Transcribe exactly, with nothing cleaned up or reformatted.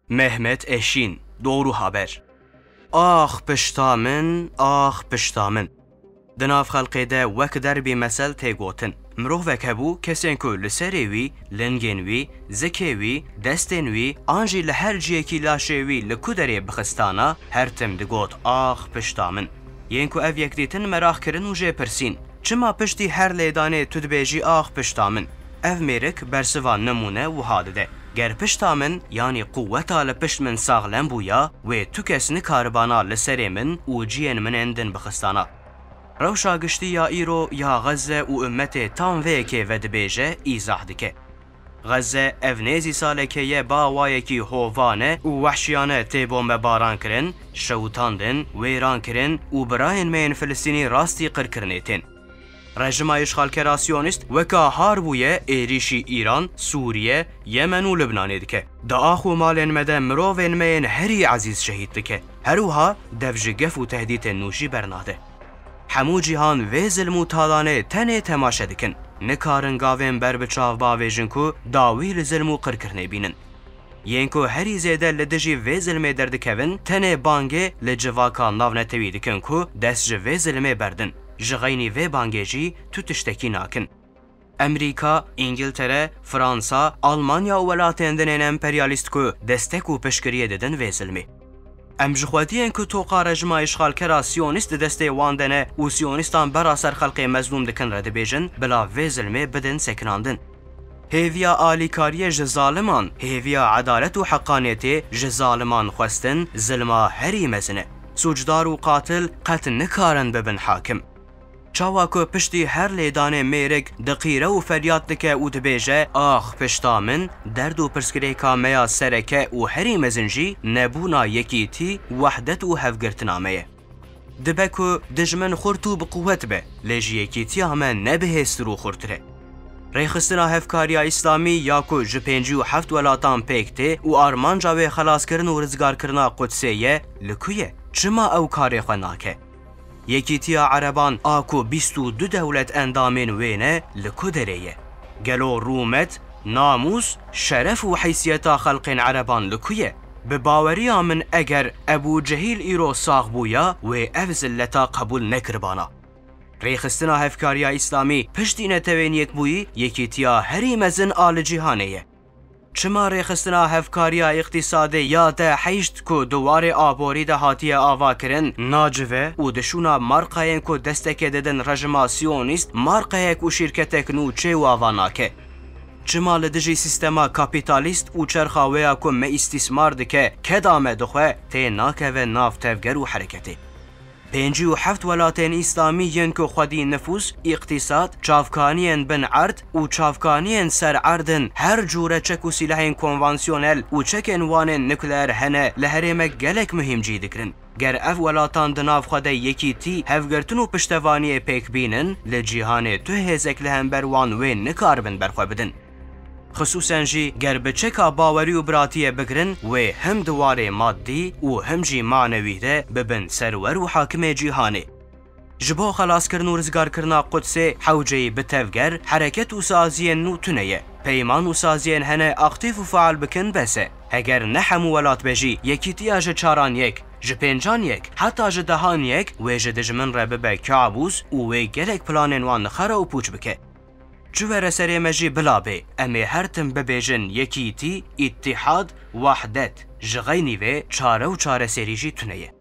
Mehmet Eşîn, Doğru Haber. Ax pişta min, ax pişta min. Di nav xelkê de wek derbî mesel tê gotin. Mirovek hebû, kesên ku li serê wî, lingên wî, zikê wî, destên wî, an jî li her ciyekî laşê wî li ku derê bixistana, her tim digot, ax pişta min. Yên ku ev yekdîtin meraq kirin û jê pirsîn, çima piştî her lêdanê tu dibêjî ax pişta min? Ev mêrik bersiva nimûne wiha dide. Ger pişta min, yanî quweta li pişt min saxlem bûya, wê tu kes nikaribana li serê min û ciyên min ên din bixistana. Rewşa giştî ya îro ya Xezze û ummetê tam vê yekê vedibêje, îzah dike. Xezze ev nêzî salekê ye bi awayekî hovane û wehşiyane tê bombebaran kirin, şewitandin, wêran kirin û birayên me yên Filistînî rastî qirkirinê tên. Rejima îşxalkera Siyonîst weka har bûye êrîşî Îran, Sûriye, Yemen û Libnanê dike. Di ax û malên me de mirovên me yên herî ezîz şehîd dike. Her wiha dev ji gef û tehdîtên nû jî bernade. Hemû cîhan vê zilm û talanê tenê temaşe dikin. Nikarin gavên ber bi çav bavêjin ku dawî li zilm û qirkirinê bînin. Yên ku herî zêde li dijî vê zilmê derdikevin, tenê bangê li civaka navnetewî dikin ku dest ji vê zilmê berdin. Ji xeynî vê bangê jî tu tiştekî nakin. Emerîka, Îngiltere, Fransa, Almanya û welatên din ên emperyalîst ku destek û piştgiriyê didin vê zilmê. Em ji xwediyên ku toqa rejima îşxalkera Siyonîst di destê wan de ne û Siyonîstan bera ser xelkê mezlûm dikin re dibêjin, bila vê zilmê bidin sekinandin. Hêviya alîkariyê ji zaliman, hêviya edalet û heqaniyetê ji zaliman xwestin, zilma herî mezin e. Sûcdar û qatil qet nikarin bibin hakim. Çawa ku piştî her lêdanê mêrik diqîre û feryad dike û dibêje, ax pişta min, derd û pirsgirêka me ya sereke û herî mezin jî nebûna yekîtî, wehdet û hevgirtina me ye. Dibe ku dijmin xurt û bi quwet be, lê ji yekîtiya me ne bihêztir û xurtir e. Rêxistina Hevkariya Îslamî ya ku ji pêncî û heft welatan pêk tê û armanca wê xelaskirin û rizgarkirina Qudsê ye, li ku ye? Çima ew karê xwe nake? Yekîtiya Ereban a ku bîst û du dewlet endamên wê ne, li ku derê ye? Gelo rûmet, namûs, şeref û heysiyeta xelkên Ereban li ku ye? Bi baweriya min eger Ebû Cehîl îro sax bûya, wê ev zilleta qebûl nekiribana. Rêxistina Hevkariya Îslamî piştî Netewên Yekbûyî yekîtiya herî mezin a li cîhanê ye. Çima rêxistina hevkariya îqtîsadê ya D heşt ku di warê aborî de hatiye avakirin, nacive û di şûna marqayên ku destekê didin rejima siyonîst marqayek û şîrketek nû çê û ava nake? Çima li dijî sîstema kapîtalîst û çerxa wê ya ku me îstîsmar dike, keda me dixwe, tê nakeve nav tevger û hereketê? Pêncî û heft welatên îslamî yên ku xwedî nifûs, îqtîsad, çavkaniyên bin erd û çavkaniyên ser erd in, her cûre çek û sîlehên konvansiyonel û çekên wan ên nukleer hene, li herêmek gelek muhîm cî digirin. Ger ev welatan di nav xwe de yekîtî, hevgirtin û piştevaniyê pêk bînin, li cîhanê tu hêzek li hember wan wê nikaribin berxwe bidin. Xisûsen jî ger bi çeka bawerî û biratiyê bigirin, wê him di warê maddî û him jî manewî de bibin serwer û hakimê cîhanê. Ji bo xelaskirin û rizgarkirina Qudsê hewceyî bi tevger, hereket û saziyên nû tune ye. Peyman û saziyên hene aktîf û faal bikin bes e. Heger ne hemû welat be jî, yekîtiya ji çaran yek, ji pêncan yek, heta ji dehan yek, wê ji dijmin re bibe kabûs û wê gelek planên wan li xera û pûç bike. Çi were serê me jî bila bê, em ê her tim bibêjin yekîtî, îtîhad, wahdet, ji xeynî vê çare û çareserî jî tune ye.